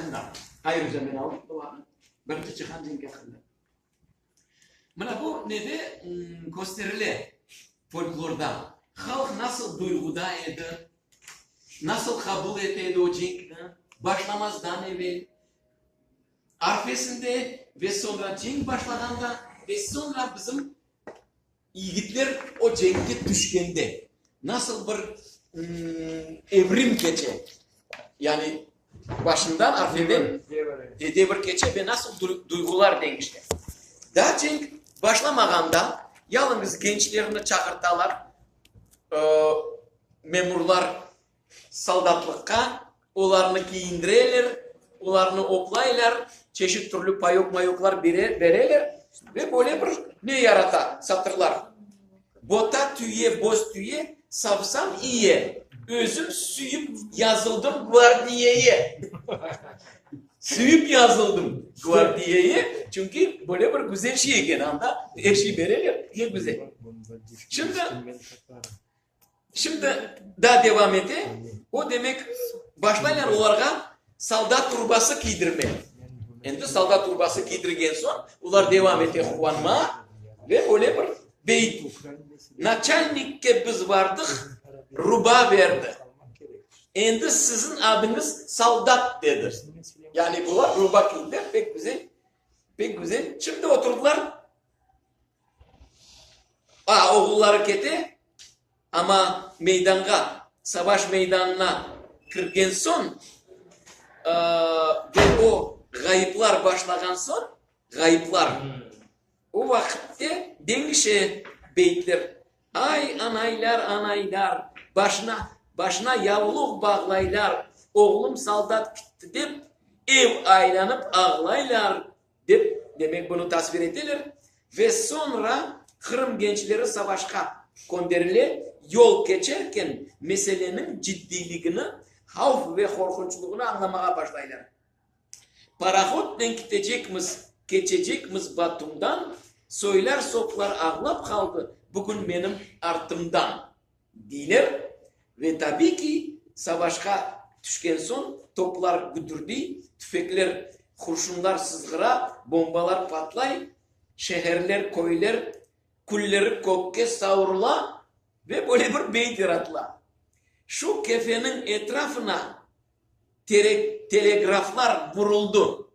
aqqında ayrıca men aldım bularnı, Birinci Cihan cenki aqqında. Mına bu nede kösterile folklorda, halq nasıl duyğuda edi, nasıl qabul ete edi o cenkni, başlamazdan evel, arfesinde ve soñra cenk başlağanda ve soñra bizim yigitler o cenkke tüşkende nasıl bir evrim keçe, yani başından arfeden devir keçe ve nasıl duyğular deñişe. Daa cenk başlamağanda yalıñız gençlerni çağırtalar, memurlar soldatlıqqa, olarnı kiyindireler, olarnı oplaylar, çeşit türlü payok-mayoklar bereler ve böyle bir ne yarata satırlar, Bota tüye, boz tüye, savsam iye, özüm süyip yazıldım gvardiyeye. Süyip yazıldım gvardiyeye, çünki böyle bir güzel şey eken, anda er şey bereler, ne güzel. Şimdi Şimdi daa devam ete, o demek, başlaylar olarğa soldat urbası kiydirme. Endi soldat urbası kiydirgen soñ, olar devam ete quvanma ve öyle bir beyit. Naçalnikke biz vardıq, ruba berdi. Endi siziñ adıñız soldat dedi. Yani bular ruba kiydiler, pek güzel, pek güzel. Şimdi oturdılar. A, oğulları kete, amma meydanğa, savaş meydanına kirgen soñ, ve o ğayıplar başlağan soñ, ğayıplar, o vaqıtte deñişe beytler. Ay, anaylar, anaylar, başına, başına yavluq bağlaylar, oğlum soldat kitti dep, ev aylanıp ağlaylar, Dep, demek, bunı tasvir eteler ve soñra Qırım gençleri savaşqa könderile, yol keçerken meseleniñ ciddiyligini, havf ve qorqunçlığını añlamağa başlaylar. Parohodnen kitecekmiz, keçecekmiz Batumdan, soylar-soplar ağlap qaldı bugün menim artımdan. Deyler ve tabiy ki, savaşqa tüşken soñ toplar güdürdiy, tüfekler, qurşunlar sızğıra, bombalar patlay, şeherler, köyler külleri kökke savurıla ve böyle bir beyt yaratıla. Şu Kefeniñ etrafına telegraflar vuruldı.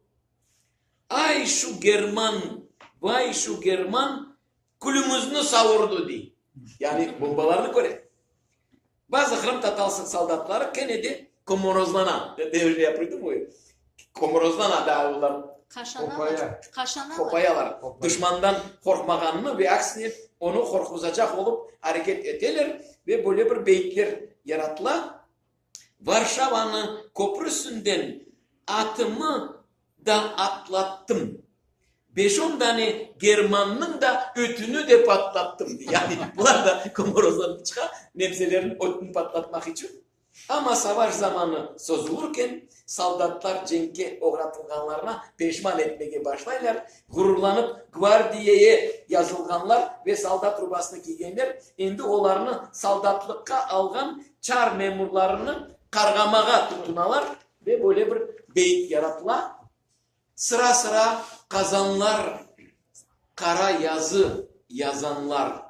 Ay şu german, vay şu german Külümizni savurdı, dey. Yani bombalarnı köre. Bazı qırımtatar soldatları kene de komorozlana. Ya pridumıvayu. Komorozlana da olar. Qaşanalar. Qaşanalar. Qopayalar. Duşmandan qorqmağanını ve aksine onı qorquzacaq olıp areket eteler ve böyle bir beyitler yaratıla. Varşavanı köprüsinden atımı da atlattım. Beş-on dane germannıñ da ötüni de patlattım, dey. Yani bular da komorozlanıp çıqa, nemselerniñ ötüni patlatmaq içün. Amma savaş zamanı sozulurken, soldatlar cenkke oğratılğanlarına peşman etmege başlaylar, ğururlanıp gvardiyeye yazılğanlar ve soldat rubasını kiygenler endi olarnı soldatlıqqa alğan çar memurlarını qarğamağa tutunalar ve böyle bir beyit yaratıla, Sıra-sıra qazanlar, qara yazı yazanlar,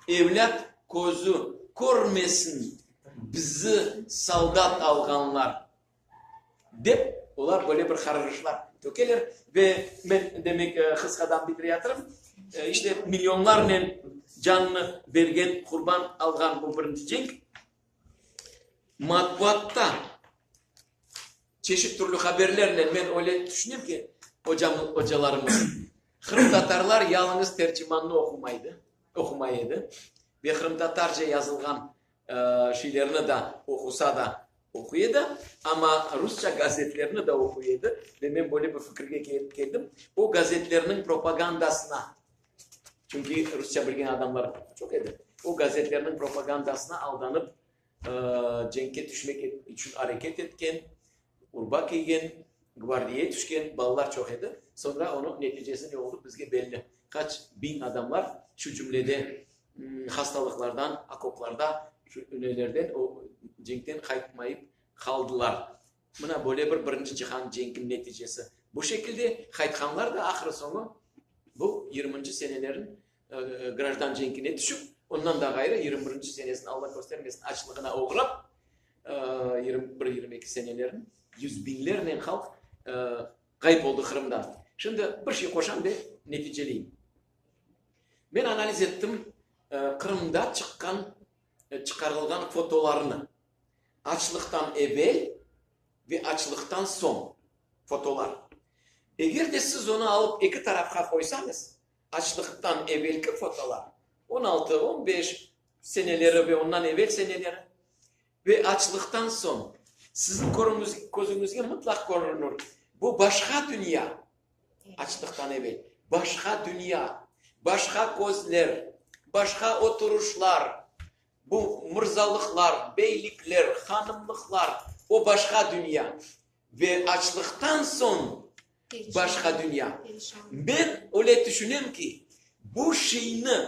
evlât közü körmesin bizi soldat alğanlar, dep, olar böyle bir qarğışlar tökeler. Ve men, demek, qısqadan bitireyatırım, işte, millionlarnen cannı bergen, qurban alğan bu birinci cenk. Matbuatta çeşit türlü haberlernen men öyle tüşünem ki, ocam, ocalarımız, qırımtatarlar yalıñız Tercimannı oqumaydı, oqumay edi ve qırımtatarca yazılğan şeylerni da oqusa da oquy edi, amma rusça gazetlerni de oquy edi ve men böyle bir fikirge keldim, o gazetlerniñ propagandasına Çünki rusça bilgen adamlar çoq edi. O gazetlerniñ propagandasına aldanıp, cenkke tüşmek içün areket etken, urba kiygen, gvardiyaya tüşken balalar çoq edi. Soñra onıñ neticesi ne oldı, bizge belli. Qaç biñ adamlar, şu cümlede hastalıqlardan, okoplarda, şu nelerden, o cenkten qaytmayıp qaldılar. Mına böyle bir Birinci cihan cenkiniñ neticesi. Bu şekilde qaytqanlar da ahır-soñu bu yirminci senelerin grajdan cenkine tüşip, ondan da ğayrı yirmi birinci senesiniñ, Alla köstermesin, açlığına oğrap, 21, 22 senelerin yüz biñlernen halq ğayıp oldı Qırımdan. Şimdi bir şey qoşam ve neticeleyim. Men analiz ettim Qırımda çıqqan, çıqarılğan fotolarnı. Açlıqtan evel ve açlıqtan soñ fotolar. Eger de siz onı alıp eki tarafqa qoysañız, açlıqtan evelki fotolar, 16, 15 seneleri ve ondan evel seneleri, ve açlıqtan soñ, siziñ közüñizge mıtlaq körünür, bu başqa dünya, açlıqtan evel, başqa dünya, başqa közler, başqa oturışlar, Bu mırzalıqlar, beylikler, hanımlıqlar, o başqa dünya. Ve açlıqtan soñ başqa dünya. Men öyle tüşünem ki, bu şeyni,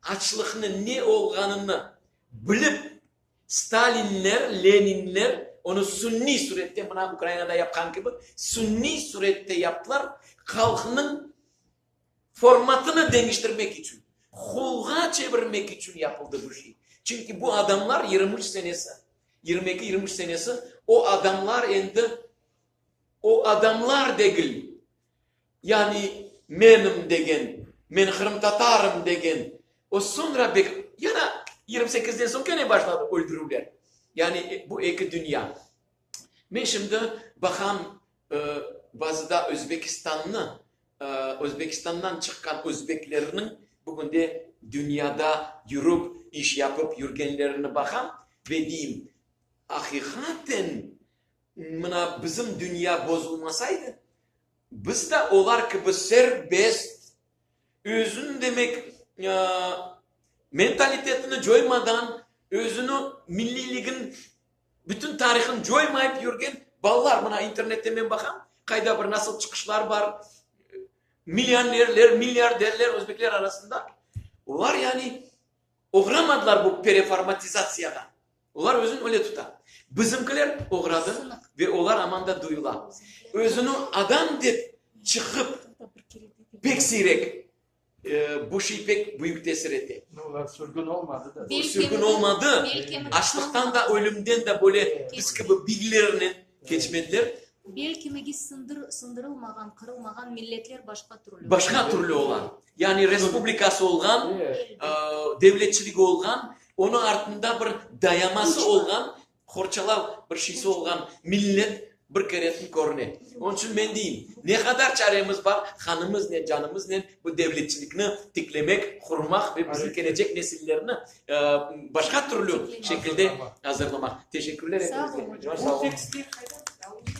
açlıqnı ne olğanını bilip, Stalinler, Leninler onı sünniy sürette, mına Ukrainada yapqan kibi, sünniy sürette yaptılar, halqnıñ Formatını deñiştirmek içün, qulğa çevirmek içün yapıldı bu şey. Çünki bu adamlar 23 senesi, 22, 23 senesi o adamlar endi o adamlar degil. Yani menim degen, men qırımtatarım degen. O soñra bek, yana 28-den soñ kene başladı öldürüvler. Yani bu eki dünya. Men şimdi baqam, bazıda Özbekistannı, Özbekistandan çıqqan özbeklerniñ bugünde dünyada yürip, iş yapıp yürgenlerini baqam ve deyim, aqiqaten, mına bizim dünya bozulmasaydı, biz de olar kibi serbest, özüni demek, mentalitetini coymadan, özüni milliyligin Bütün tarihın coymayıp yürgen balalar, mına internette men baqam, qayda bir nasıl çıqışlar bar, millionerler, milliarderler özbekler arasında, olar yani oğramadılar bu pereformatizatsiyağa, olar özün öyle tuta. Bizimkiler oğradı ve olar aman da duyula. Özüni adam dep çıqıp pek siyrek Bu şey pek büyük tesir ete. Olar sürgün olmadı da. Sürgün olmadı. Açlıqtan da, ölümden de böyle biz kibi biñlernen keçmediler. Bel kemigi sındırılmağan, qırılmağan milletler başqa türlü. Başqa türlü ola. Yani respublikası olğan, devletçiligi olğan, onıñ artında bir dayaması olğan Qorçalav bir şeysi olğan millet bir keretin körüne. Onıñ içün men deyim, ne qadar çaremiz bar, qanımıznen, canımıznen bu devletçilikni tiklemek, qurmaq ve bizim kelecek nesillerni başqa türlü şekilde azırlamaq. Teşekkürler epiñizge. Sağ olun. Sağ olun.